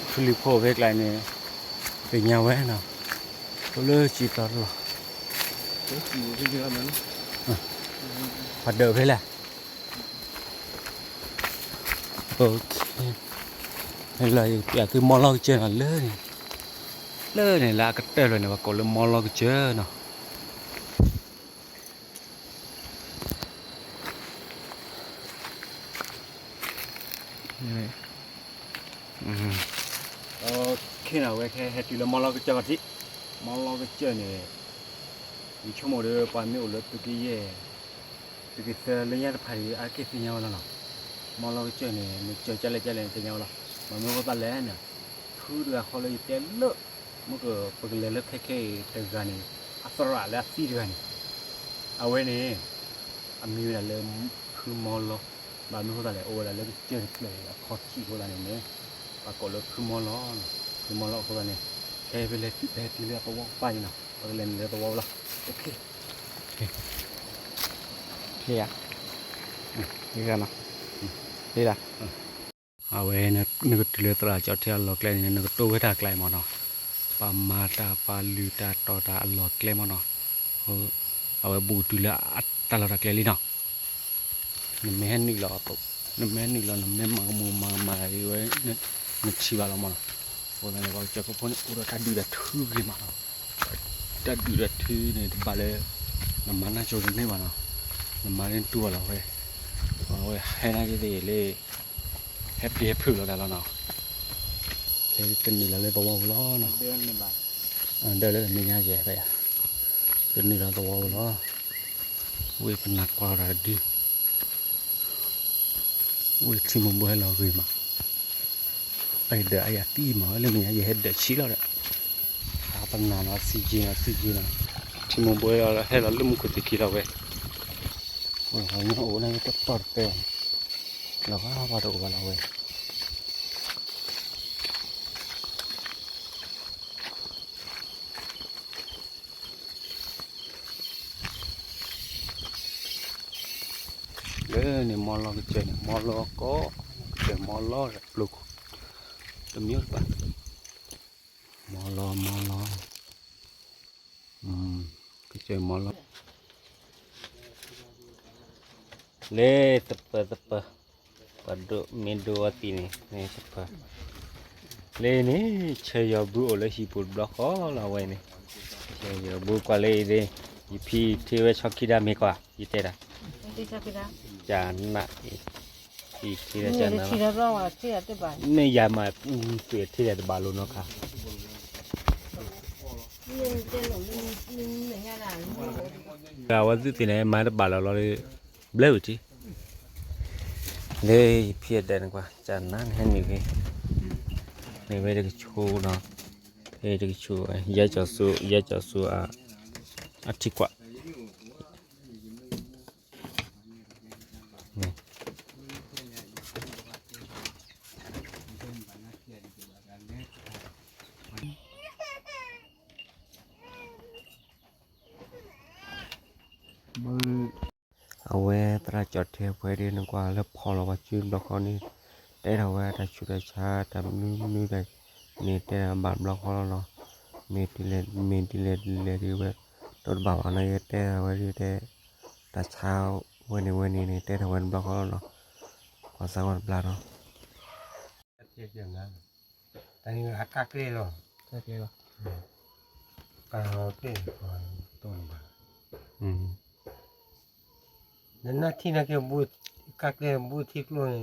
ဖုလံၤဖိဖဲကျါန့ၣ် သ့ၣ်ညါဝဲနီၤ, အိၣ်လၢစံၣ်သီလီၤ, ပှၤဒၢးဖဲလဲၣ် လၢယကပျးသုမီလီကစၢၢ်နီၤ လၢန့ၣ်, လၢန့ၣ်လၢအကတၢၢ်လီၤန့ၣ် ပှၤကိးလၢမီလီကစၢၢ်နီၤ. ခဲနီၤ ဝဲခဲဟဲတုၤလၢမီလီကစၢၢ်ဘၣ်ထံး, မီလီကစၢၢ်န့ၣ် ယဆိကမိၣ်ဒီး ပှၤမ့ၢ်အိၣ်လၢသုးက့ယဲၢ် သုးက့သၢလၢညါတဖၣ်ဒီး အါတက့ၢ်သ့ၣ်ညါဝဲလီၤနီၤ. မီလီကစၢၢ်န့ၣ် နစၢၢ်ကလဲၣ်ကလဲၣ်န့ၣ် သ့ၣ်ညါဝဲလီၤ. မ့ၢ်မ့ၢ်ဝဲသးလဲၣ်န့ၣ် ဖုတဂၤဃီလၢယတဲလၢ မ့ၢ်ကပကလဲၤလၢခဲခဲအံၤတဂၤန့ၣ် အသရၣ်လၢအသံတဂၤန့ၣ် အဝဲန့ၣ် အမံၤဝဲဒၣ်လၢ ဖုမီလီ, ဘၣ်မနုၤအဃိသတးလဲၣ် အိၣ်ဝဲဒၣ်လၢကစၢၢ်တဖျၢၣ်အခီၣ်ထံးအဃိသတးန့ၣ်န့ၣ် ပှၤကိးလၢဖုမီလီ, ဖုမီလီအဃိသတးန့ၣ် ခဲဖဲလဲၣ်တုၤဖဲတုၤလၢအသဝီပၢ်န့ၣ်နီၤ ပကလဲၤနုာ်လၢသဝီလီၤ. အဝဲနကတုၤလၢသရၣ်ကၠီၣ်ထဲအလီၢ်ကျဲန့ၣ် နကတိၢ်ဝဲတၢ်ကျါအံၤမ့ၢ်နီၤ, ပှၤမၤတၢ်ပှၤလုၢ်တၢ်တီၤတၢ်အလီၢ်ကျဲမ့ၢ်နီၤ, အဝဲဘူးတုၤလၢအတၢ်လီၢ်တၢ်ကျဲလံနီၤ. နမ့ၢ်ဟဲနုာ်လီၤ, နမ့ၢ်ဟဲနုာ်လီၤ နမ့ၢ်မၤကမူၤမၤကမၣ်တၢ်ဒ်ဝဲ နထံၣ်ဘၣ်လီၤမ့ၢ်နီၤ. အဃိသတးန့ၣ် ပှၤကစၢၢ်ခိၣ်ဖိန့ၣ် အိၣ်ဒီးတၢ်ဒုၣ်တၢ်ထုဂ့ၤမးနီၤ. တၢ်ဒုၣ်တၢ်ထုန့ၣ် တဘၣ်လၢ နမၤနၢ်ကၠိတန့ၢ်ဘၣ်နီၤ. နမၤန့ၢ်တူၢ်ဘၣ်လီၤဝဲ, အဝဲဟဲနာ်က့သ့ၣ်လၢ ဟဲပျံၤဟဲဖုးလီၤတၢ်လီၤနီၤ. ခဲကနုာ်လီၤလၢသဝီပူၤလီၤနီၤ. ဒၢလၢမဲာ်ညါယဲၢ်ဖဲယၤ, ကနုာ်လီၤသဝီပူၤလီၤ. ဝံၤပနၢ်ကွၢ်တၢ်ဒုး, ဝံၤထံမိၢ်ဘိဟဲလီၤဂ့ၤမး, အဒၢးအယၤသံမး လၢမဲာ်ညါယဲၢ် ဟဲဒၢးဆံးလီၤဒီး, ဟးပနၢ်နီၤ သံက့ၤနီၤ သံက့ၤနီၤ, ထံမိၢ်ဘိဟဲလီၤလၢမူခိၣ်သ့ၣ်ခံလီၤဝဲ, ဝဲပှၤကညီအိၣ်န့ၣ် တတီၢ်တပဲဘၣ်န့ၣ်, လီၤဂာ်ပှၤတအိၣ်ဘၣ်လီၤဝဲ လၢန့ၣ်မီလီကစၢၢ်န့ၣ် မီလီကီး ကစၢၢ်မီလီပျိခိၣ် တမံၤတဘၣ် မီလီ မီလီ ကစၢၢ်မီလီ လၢသပၢၤသပၢၤ ပှၤဒိးမ့ၢ်ဒိးအီၤသံန့ၣ် သပၢၤ လၢန့ၣ် ဆၢယီၤဘုအိၣ်လၢဟံၣ်ပူၤတဘျီဃီလီၤဝဲန့ၣ် ဆၢယီၤဘုကွၢ်လၢအံၤသ့ၣ် ယဖံထံဝဲဆီခံဒါမ့ၢ်ကွၢ် ယတဲဒၣ် ကနၣ်အံၤ ဖံထံဝဲကနၣ် မ့ၢ်ယၤမး ပထံၣ်ဒီးတဘၣ်လိာ်နီတခါ အဝဲသ့ၣ်န့ၣ် မၤတဘၣ်လီၤလီၤ ဘျဲဝံၤထံ လၢယဖံအဒဲးန့ၣ်ကွၢ် ကနၣ်န့ၣ်ဟဲနုာ်ဂ့ၤ နုာ်ဝဲတကဆိနီၤ တကဆိ ယဲကီၤဆူ ယဲကီၤဆူ အထံကွၢ် အဝဲသရၣ်ကၠီၣ်ထဲပှဲၤဒ်န့ၣ်ကွၢ်လၢဖီလီၤပှၤစုတဘျီဃီန့ၣ် တဲထီၣ်ဝဲတၢ်ဆူးတၢ်ဆါတၢ်မနုၤမနုၤတၢ်န့ၣ် တဲဘၣ်တဘျီဃီလီၤနီၤ မ့ၢ်ဒ်လဲၣ် မ့ၢ်ဒ်လဲၣ်ဒ်လဲၣ်ဒ်ဝဲ တအိၣ်တဘၣ်ဘၣ်နီၤ ယတဲဝဲဒ်တဲ တၢ်ဆါဝဲန့ၣ်ဝဲန့ၣ်န့ၣ် တဲထီၣ်ဝဲတဘျီဃီလီၤနီၤ ပှၤသးဝဲတဘျီနီၤ တၢ်ကၢကျဲလီၤ ကၢကျဲလီၤ ကၢကျဲလီၤ နနၢ်ထံၣ်နာ်က့ ကၢကျဲဘူၣ်ထံကျိန့ၣ်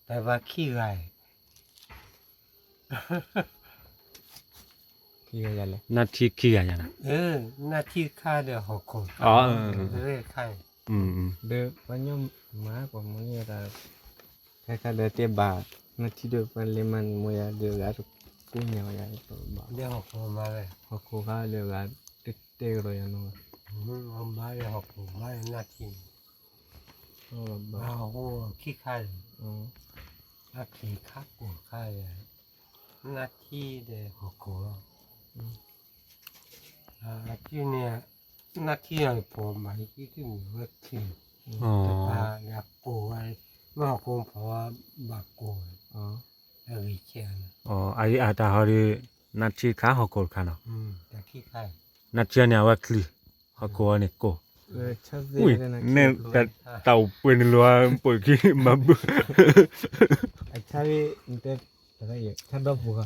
တၢ်ဘၣ်ခံဂၤ ခံဂၤယၤလဲၣ် နၢ်ထံခံဂၤယၤနၤ နၢ်ထံတခါဒီးဟီၣ်ခိၣ် တခါ ဒီးပှၤညီမၤပှၤမၤယၤတၢ် ခဲခါဒီးတဲဘၣ် နၢ်ထံဒီးပှၤလဲၤမၤန့ၣ် မ့ၢ်ယၤဒီးဂၤတကူၣ်ညါဝဲယၤ ဒီးဟီၣ်ခိၣ်မၤဝဲ ဟီၣ်ခိၣ်ခါဒီးဂၤတတဲကဒီးယၤနီၤ ဘၣ်ဒီးဟီၣ်ခိၣ်ဘၣ်ဒီးနၢ်ထံန့ၣ် ဘၣ်ဟီၣ်ခိၣ်ခံခါန့ၣ် အချံးခါကိၢ်ခါယၤ နၢ်ထံဒီးဟီၣ်ခိၣ်လီၤ အကန့ၣ် နၢ်ထံအီၤန့ၣ် ဖီၣ်ဘၣ်ဟံးက့ၤမ့ၢ်ဝဲချံး တပၤယၤကိၢ်ဝဲ မ့ၢ်ဟီၣ်ခိၣ်ဖီၣ်ဘၣ်ကိၢ်ဝဲ အဂ့ၤဆဲးန့ၣ် အအံၤအတၢ်ဟီဒီး နၢ်ထံတခါဟီၣ်ခိၣ်တခါနီၤ နၢ်ထံအီၤန့ၣ် အဝဲချံး ဟီၣ်ခိၣ်အီၤန့ၣ်ကိၢ် ဝံၤ န့ၣ် တၢ်အိၣ်ပှဲၤန့ၣ်လီၤ ပိာ်ခံမၤဘုၣ် အဆါ ဆါဒီပူၤ ဆါ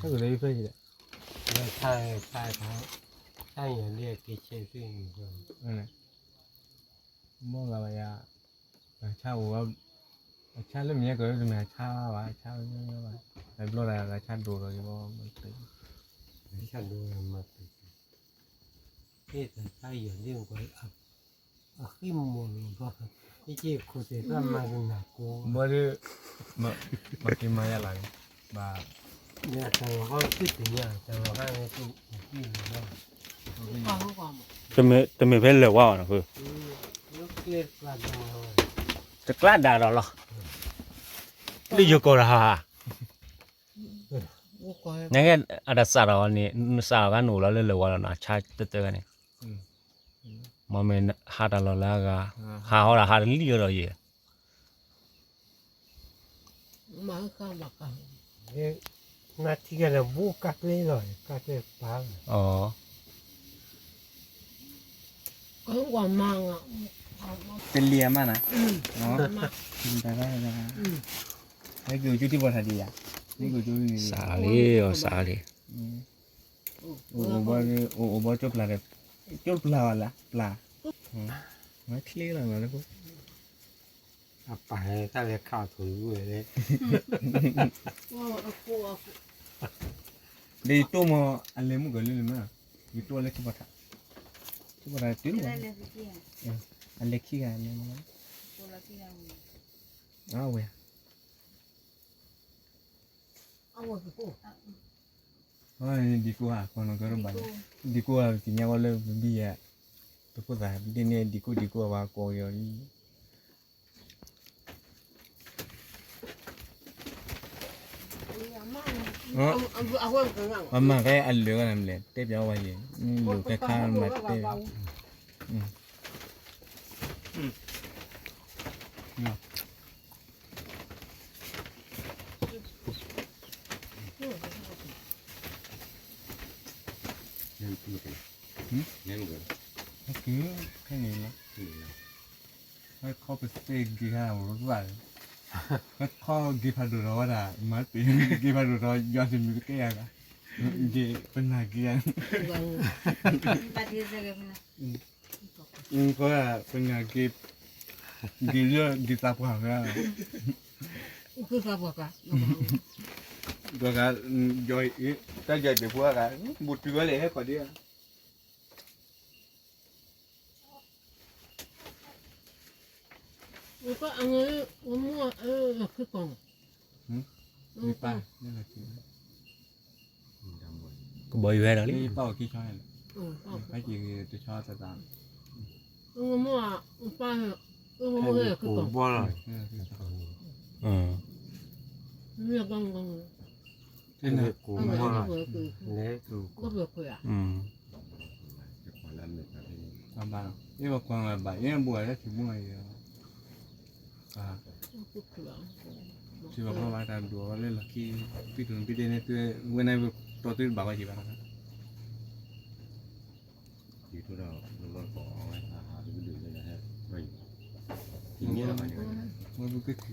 ကဒီးဖဲယံၤ ဆါယံၤဒ်က့ၤဆဲးသ့ၣ် မ့ၢ်ဂၤဘၣ်ယၤ အဆါအိၣ် အဆါလၢမ့ၢ်ကီးလၢတမ့ၢ်အဆါဘၣ် အဆါဘၣ် တဘျီတၢ်ဂၤဆါဒိၣ်ဒီးယဘၣ် ဆါဒိၣ်မၤတၢ် အဃံမိၢ်လီၤဘၣ် အ့ၣ်က့ၤခိၣ်သ့ၣ်သၣ်မၤကနၣ်ကိး ဘၣ်ဒီး မၤက့ၤမၤယၤလၢ်န့ၣ် ဘၣ် တၢ်လီၤဟီၣ်တသ့ၣ်ညါ တၢ်လီၤဟီၣ်န့ၣ်တအိၣ်ဘၣ် တမ့ၢ်ဖဲလဲၤဝါဘၣ်နီၤ တကျါဒၣ်ဒီးလီၤ လၢယကိးတၢ်ဟး နကဲ အတၢ်စးထီၣ်န့ၣ် နစးထီၣ်ခါနအိၣ်လီၤလၢလဲၤဝါလီၤနီၤ ဆါတၢတၢန့ၣ် မ့မ့ၢ်ဟးတၢ်လီၢ်လၢအဂၤ ဟးဟီဒၣ်ဟးတလံၣ်အဒီးယဲၢ် နၢ်ထံကဒီးဘူးကၢ်ကျဲလီၤ ကၢ်ကျဲပာ် တလံၤအမးနၤ ဟဲက့ၤအိၣ်ကၠိထံဘီထါဒံးယၤ ဟဲက့ၤအိၣ်ကၠိထံဘီထါဒံးယၤ အိၣ်ဘီကၠိပျၢ်ဒီး ကၠိပျၢ်ဝဲလၢပျၢ် ဝဲချ့လီၤလၢ အပၢ်တၢ်လဲၤခးအီၣ်ထိၣ်ဝဲလဲၣ် ဒီးယတိၢ်မး အလဲၤမုၢ်ကလၢလၢမး ယတိၢ်လၢထံဘီထါ ထံဘီထါတုၤလီၤ အလဲၤခံဂၤလဲၤမး အဝဲ ဒံကိၢ်ဟးကီးနီၢ်ကီၢ်ဘၣ် ဒံကိၢ်ဟးကညါဝဲလၢပဘံယၤ တခိၣ်သးဒ်န့ၣ် ဒံကိၢ်ဒံကိၢ်အဝဲကိးက့ၤအီၤလံ ဒ် အမၤကဲအလၢာ်ဂၤနၤမလဲၣ် တဲပၠးဝဲယဲၢ်, လိာ်ခဲခါမၤတဲ, ခဲန့ၣ်လီၤ, ဟဲခီပစဲဂ့ၤဟါရၤ, ဟဲခီဂ့ၤဖးဒိၣ်ဒီးဝဲဒၣ် မၤတ့ၢ် ဂ့ၤဖးဒိၣ်ဒီးယွၤတမုာ်တကဲယၤ, ဂ့ၤပနၢ်ဂ့ၤယၤ ပနၢ်ဂ့ၤ, ဂ့ၤလၢဂ့ၤသးပှၢ်ဝဲ, ဂ့ၤသးပှၢ်, တၢ်ယီၤတ့ၢ်ဖိဂၤ, ဘူးတုၤဝဲလဲၣ်ဟဲခီဒံးဧါ ကဘီယူၤဝဲဒီးလံ, ဘၣ်ဘၣ်, ဘၣ်ဘၣ်, ဝဲန့ၣ်တီၢ်သုတဘၣ်ဝဲက့ၤဘၣ်, မ့ၢ်ကဲဂံၢ်က့ၤဝဲက့ၤညၣ်သးကဲဆီ, ကဘီယူၤဂၤ, မ့ၢ်နၤခီဒီးတတီၤမ့ၢ်ကဲခီဒီး, ကဘီဂ့ၤခါလဲၣ်, လၢခံတီၤလွံၢ်ဂၤ, အိၣ်ခ့နီၤ ဒီပုၢ်ဒီဝဲၢ် အဝဲတၢ်မူတခါအံၤန့ၣ် ယကမၤကတၢၢ်ဘၣ်စၢၤအီၤဖဲဖဲအံၤနီၤ, နယဲတကတၢၢ်ဒံးဘၣ်န့ၣ် အိၣ်ဒံးဖးထီနီၤ, အစဲးကအိၣ်ဒံးတဘဲး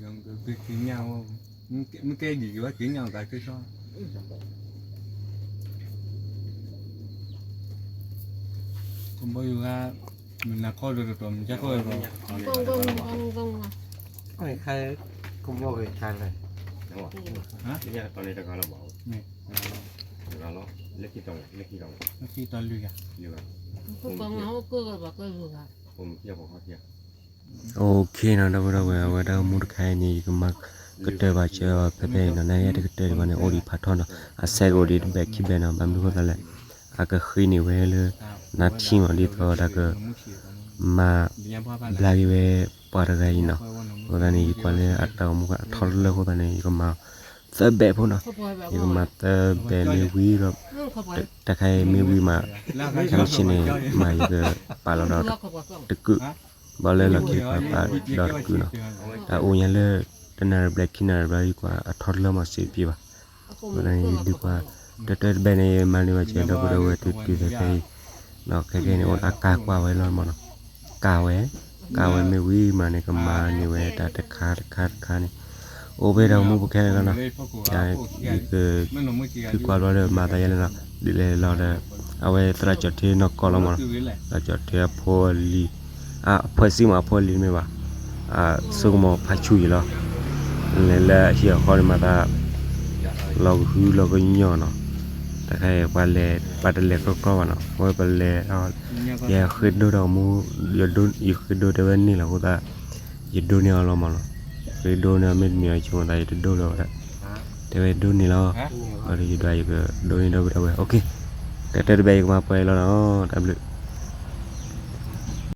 ခံဘဲးနီၤ, ဘၣ်မနုၤဃိသးလဲၣ်, အကဃ့န့ၢ်ဝဲလၢ နါထံမး ဒ်သိးတၢ်က မၤဘျါက့ၤဝဲပှၤတဂၤအံၤနီၤ, အဃိသတးန့ၣ် ယကွၢ်လၢအတၢ်အိၣ်မူအထီတလၢအဃိသတးန့ၣ် ယကမၤသၢဘဲးဖိနီၤ, ယကမၤသၢဘဲးမ့ၢ်ဝံၤဒီး တခါအံၤမ့ၢ်ဝံၤမး ခဲမုၢ်ဆ့ၣ်န့ၣ် မးယကပာ်လီၤဒီးတကုာ်, ဘၣ်လၢလီၢ်ခံပှၤပာ်ဒီးတကုာ်နီၤ, တၢ်အိၣ်ညါလၢ တနၣ်ရံၣ်ဘျဲၣ်ခံနၣ်ရံၣ်ဘျဲၣ် ယကွၢ်အထီတလၢမးစ့တပျ့ၤဘၣ်, အဃိသတးန့ၣ် ယဒုးကွၢ် တၢ်တၢတဘဲးန့ၣ် မၤန့ၢ်ဘၣ်စၢၤ ဒီပုၢ်ဒီဝဲၢ်တုၤတုၤဖဲဖဲအံၤ, ခဲကနံၣ်န့ၣ် အိၣ်ဒီးအကါကွၢ်ဝဲလီၤမးနီၤ, ကါဝဲ, ကါဝဲမ့ၢ်ဝံၤမးန့ၣ် ကမၤန့ၢ်ဝဲတၢ်တခါတခါတခါန့ၣ်, အိၣ်ဖဲတၢ်အိၣ်မူပူၤခဲလၢာ်လီၤနီၤ, ယက ဒုးကွၢ်ဘျီဒီးမၤသးယဲလၢနီၤ, ဒ်လဲၣ်လီၤဒီး အဝဲသရၣ်ကၠီၣ်ထ့နီၢ်ကီၢ်လီၤမးနီၤ, သရၣ်ကၠီၣ်ထ့အဖိအလံၤ, အ အဖှဲးစံမး အဖိအလံၤတမ့ၢ်ဘၣ်, အဆိကမိၣ်ဖးဆူၣ်အံၤလီၤ, လဲၤလၢအဟံၣ်အဃီန့ၣ်မၤသး လီၤကဟုလီၤကညီၢ်နီၤ, တခါအံၤပှၤလဲၤ ပှၤတလဲၤကြီကြီဘၣ်နီၤ, အဝဲပလဲၤ ယဃ့ဒိတၢ်အိၣ်မူ, ယဃ့ဒိတဲဝဲန့ၣ်လီၤအဃိသတး ယဒိန့ၢ်အီၤလီၤမးနီၤ, ဃ့ဒိန့ၢ်အီၤမ့တမ့ၢ်အီၤဆိကမိၣ်သးယတဒိလၢၤဘၣ်, တဲဝဲဒိန့ၢ်လီၤ, ဘၣ်ဒီးယဒွးယကဒိန့ၢ်ဒီပုၢ်ဒီဝဲၢ်, တၢ်တၢတဘဲးယကမၤပှဲၤလီၤနီၤ, တၢ်ဘျုး